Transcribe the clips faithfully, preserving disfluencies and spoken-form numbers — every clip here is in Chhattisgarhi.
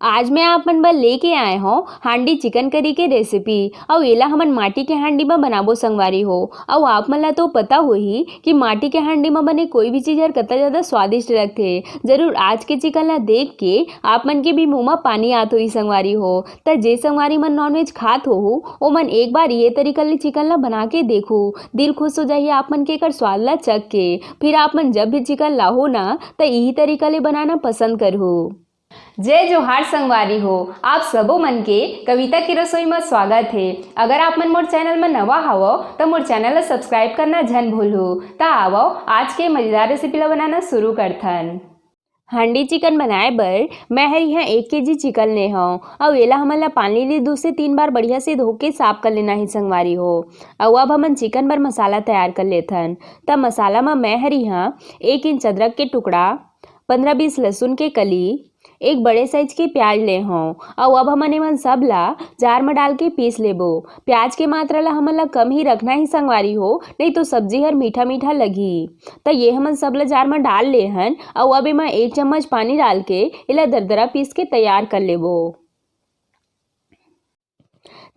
आज मैं आप मन बर लेके आए हौं हांडी चिकन करी के रेसिपी। अउ एला हमन माटी के हांडी म बनाबो संगवारी हो। अउ आप मन ला तो पता होही कि माटी के हांडी म बने कोई भी चीज हर कतका ज्यादा स्वादिष्ट लगथे। जरूर आज के चिकन ला देख के आप मन के भी मुंह म पानी आत होही संगवारी हो। त जे संगवारी मन नॉनवेज खात होहू, ओमन एक बार ये तरीका ले चिकन ला बना के देखू, दिल खुश हो जाही आप मन के एकर स्वाद ला चख के। फिर आप मन जब भी चिकन लाहू ना, त इही तरीका ले बनाना पसंद करहू। जय जोहार संगवारी हो, आप सबो मन के कविता की रसोई म स्वागत हे। अगर आप मन मोर चैनल म नवा हवव, त मोर चैनल ला सब्सक्राइब करना झन भूलहू। त आवव, आज के मजेदार रेसिपी ला बनाना शुरू करथन। हांडी चिकन बनाए बर मैं हर इहाँ एक केजी चिकन ले हौं, अउ एला हमन ला पानी ले दू से तीन बार बढ़िया से धो के साफ कर लेना हे संगवारी हो। अउ अब हमन चिकन बर मसाला तैयार कर लेथन। त मसाला म मैं हर इहाँ एक इंच अदरक के टुकड़ा, पंद्रह बीस लहसुन के कली, एक बड़े साइज के प्याज ले हौं, अउ अब हमन एमन सब ला जार म डाल के पीस लेबो। प्याज के मात्रा ला हमन ला कम ही रखना ही संगवारी हो, नहीं तो सब्जी हर मीठा मीठा लगही। त ये हमन सब ला जार म डाल ले हन, अउ अब एमा एक चम्मच पानी डाल के एला दरदरा पीस के तैयार कर लेबो।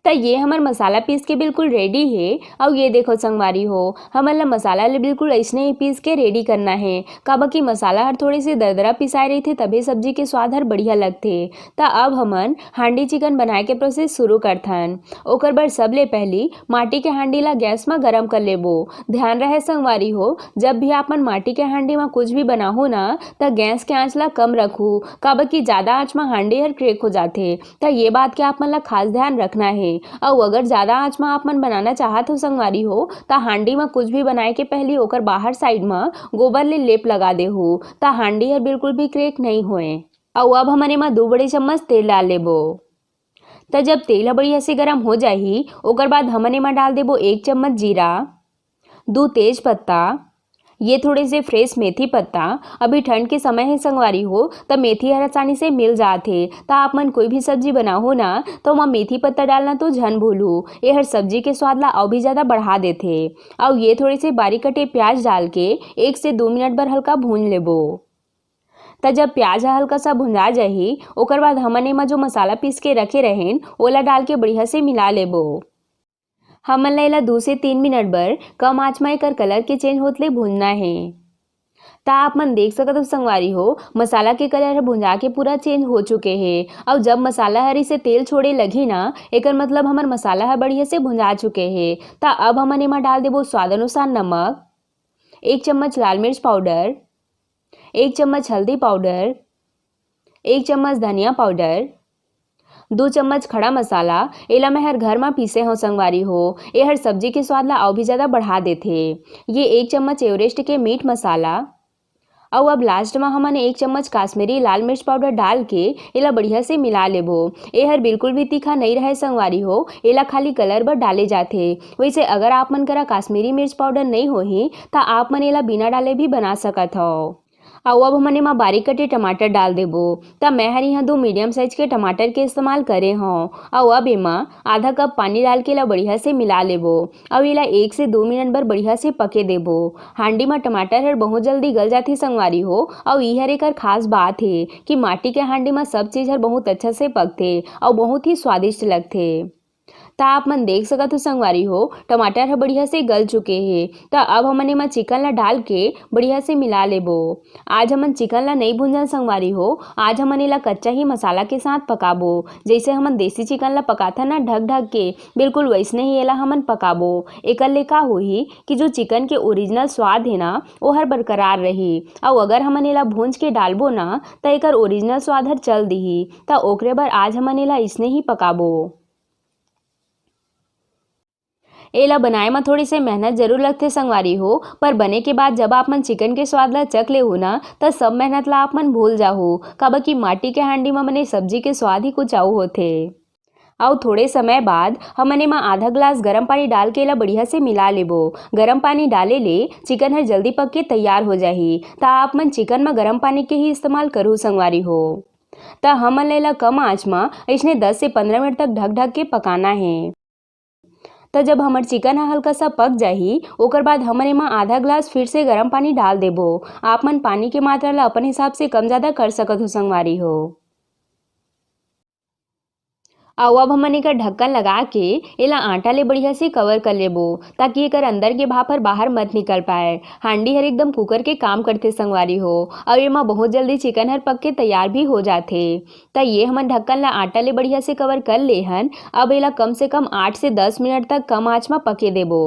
त ये हमर मसाला पीस के बिल्कुल रेडी हे। अउ ये देखो संगवारी हो, हमन ला मसाला ले बिल्कुल अइसने ही पीस के रेडी करना हे, काबर कि मसाला हर थोड़े से दरदरा पिसाए रहिथे, तभे सब्जी के स्वाद हर बढ़िया लगथे। त अब हमन हांडी चिकन बनाए के प्रोसेस शुरू करथन। ओकर बर सबले पहली माटी के हांडी ला गैस म गरम कर लेबो। ध्यान रहे संगवारी हो, जब भी आप मन माटी के हांडी म कुछ भी बनाहू ना, त गैस के आंच ला कम रखू, काबर कि ज्यादा आंच म हांडी हर क्रैक हो जाथे। त ये बात के आप मन ला खास ध्यान रखना हे। अउ अगर ज्यादा आंच म आप मन बनाना चाहत हो संगवारी हो, त हांडी म कुछ भी बनाए के पहली ओकर बाहर साइड म गोबर ले लेप लगा देहू, त हांडी हर बिल्कुल भी क्रैक नहीं होए। अउ अब हमन एमा दू बड़े चम्मच तेल डाल लेबो। त जब तेल ह बढ़िया से गरम हो जाही, ओकर बाद हमन एमा डाल देबो एक चम्मच जीरा, दू तेज पत्ता, ये थोड़े से फ्रेश मेथी पत्ता। अभी ठंड के समय हे संगवारी हो, त मेथी हर आसानी से मिल जात हे। त आप मन कोई भी सब्जी बनाहू ना, त ओमा मेथी पत्ता डालना तो झन भूलहू, ये हर सब्जी के स्वाद ला अउ भी ज्यादा बढ़ा देथे। अउ ये थोड़े से बारीक कटे प्याज डाल के एक से दो मिनट बर हल्का भून लेबो। त जब प्याज ह हल्का सा भुंजा जाही, ओकर बाद हमन एमा जो मसाला पीस के रखे रहेन, ओला डाल के बढ़िया से मिला लेबो। हमन ला एला दू से तीन मिनट बर कम आंच म एकर कलर के चेंज होत ले भूनना हे। त आप मन देख सकत हो संगवारी हो, मसाला के कलर ह भुंजा के पूरा चेंज हो चुके हे। अउ जब मसाला हर इसे तेल छोड़े लगही ना, एकर मतलब हमर मसाला ह बढ़िया से भुंजा चुके हे। त अब हमन एमा डाल देबो स्वाद अनुसार नमक, एक चम्मच लाल मिर्च पाउडर, एक चम्मच हल्दी पाउडर, एक चम्मच धनिया पाउडर, दू चम्मच खड़ा मसाला। एला मैं हर घर म पीसे हव संगवारी हो, ए हर सब्जी के स्वाद ला अउ भी ज्यादा बढ़ा देथे। ये एक चम्मच एवरेस्ट के मीट मसाला। अउ अब लास्ट म हमन एक चम्मच काश्मीरी लाल मिर्च पाउडर डाल के एला बढ़िया से मिला लेबो। ए हर बिल्कुल भी तीखा नइ रहय संगवारी हो, एला खाली कलर बर डाले जाथे। वैसे अगर आप मन करा काश्मीरी मिर्च पाउडर नइ होही, त आप मन एला बिना डाले भी बना सकत हव। अउ अब हमन एमा बारीक कटे टमाटर डाल देबो। त मैं हर इहाँ दो मीडियम साइज के टमाटर के इस्तेमाल करे हव। अउ अब एमा आधा कप पानी डाल के एला बढ़िया से मिला लेबो। अउ एला एक से दो मिनट बर बढ़िया से पके देबो। हांडी म टमाटर हर बहुत जल्दी गल जाथे संगवारी हो, अउ इहर एकर खास बात हे कि माटी के हांडी म सब चीज हर बहुत अच्छा से पकथे अउ बहुत ही स्वादिष्ट लगथे। त आप मन देख सकत हो संगवारी हो, टमाटर ह बढ़िया से गल चुके हे। त अब हमन एमा चिकन ला डाल के बढ़िया से मिला लेबो। आज हमन चिकन ला नइ भूंजन संगवारी हो, आज हमन एला कच्चा ही मसाला के साथ पकाबो। जइसे हमन देसी चिकन ला पकाथन ना ढक ढक के, बिल्कुल वइसने ही एला हमन पकाबो। एकर ले का होही कि जो चिकन के ओरिजिनल स्वाद हे ना, ओहर बरकरार रही। अउ अगर हमन एला भूंज के डालबो ना, त एकर ओरिजिनल स्वाद हर चल दिही। त ओकरे बर आज हमन एला अइसने ही पकाबो। एला बनाए म थोड़े से मेहनत जरूर लगथे संगवारी हो, पर बने के बाद जब आप मन चिकन के स्वाद ला चख लेहू ना, त सब मेहनत ला आप मन भूल जाहू, काबर कि माटी के हांडी म बने सब्जी के स्वाद ही कुछ अउ होथे। अउ थोड़े समय बाद हमन एमा आधा गिलास गरम पानी डाल के एला बढ़िया से मिला लेबो। गरम पानी डाले ले चिकन हर जल्दी पक के तैयार हो जाही, त आप मन चिकन म गरम पानी के ही इस्तेमाल करहू संगवारी हो। त हमन ला एला कम आंच म अइसने दस से पंद्रह मिनट तक ढक ढक के पकाना हे। त जब हमर चिकन ह हल्का सा पक जाही, ओकर बाद हमन एमा आधा गिलास फिर से गरम पानी डाल देबो। आप मन पानी के मात्रा ला अपन हिसाब से कम ज्यादा कर सकत हो संगवारी हो। अउ अब हमन एकर ढक्कन लगा के एला आटा ले बढ़िया से कवर कर लेबो, ताकि एकर अंदर के भाप हर बाहर मत निकल पाए। हांडी हर एकदम कुकर के काम करथे संगवारी हो, अउ एमा बहुत जल्दी चिकन हर पक के तैयार भी हो जाथे। त ये हमन ढक्कन ला आटा ले बढ़िया से कवर कर ले हन। अब एला कम से कम आठ से दस मिनट तक कम आंच म पके देबो।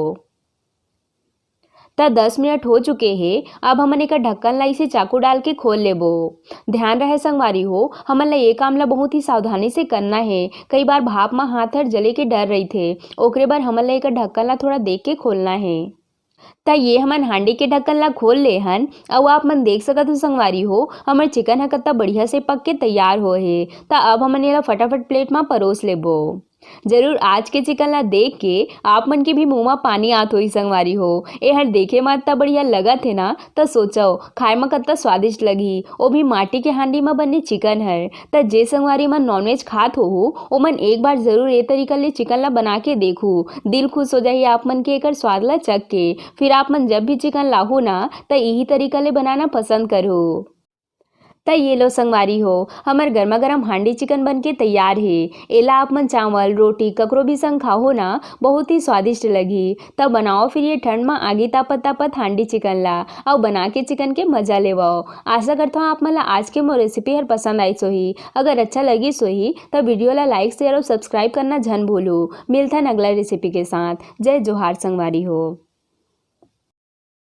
त दस मिनट हो चुके हे। अब हमन एकर ढक्कन ला इसे चाकू डाल के खोल लेबो। ध्यान रहे संगवारी हो, हमन ला ये काम ला बहुत ही सावधानी से करना हे। कई बार भाप म हाथ हर जले के डर रहिथे, ओकरे बर हमन ला एकर ढक्कन ला थोड़ा देख के खोलना हे। त ये हमन हांडी के ढक्कन ला खोल ले हन, अउ आप मन देख सकत हो संगवारी हो, हमर चिकन ह कत्ता बढ़िया से पक के तैयार हो हे। त अब हमन एला फटाफट प्लेट म परोस लेबो। जरूर आज के चिकन ला देख के आप मन के भी मुंह म पानी आत होही संगवारी हो। एहर देखे म अत्ता बढ़िया लगत हे ना, त सोचव खाए म कत्ता स्वादिष्ट लगही, ओ भी माटी के हांडी म बने चिकन हर। त जे संगवारी मन नॉनवेज खात होहू, ओमन एक बार जरूर ए तरीका ले चिकन ला बना के देखू। दिल खुश हो जाही आप मन के एकर स्वाद ला चख के। फिर आप मन जब भी चिकन लाहू ना, त इही तरीका ले बनाना पसंद करहू। त ये लो संगवारी हो, हमर गर्मा गर्म हांडी चिकन बन के तैयार हे। एला आप मन चावल, रोटी, ककरो भी संग खाहो ना, बहुत ही स्वादिष्ट लगही। त बनाओ फिर ये ठंड म आगी तापत तापत हांडी चिकन ला, अउ बना के चिकन के मजा लेवव। आशा करथव आप मन ला आज के मोर रेसिपी हर पसंद आइस होही। अगर अच्छा लगिस होही, त वीडियो ला लाइक, शेयर अउ सब्सक्राइब करना झन भूलू। मिलथन अगला रेसिपी के साथ। जय जोहार संगवारी हो।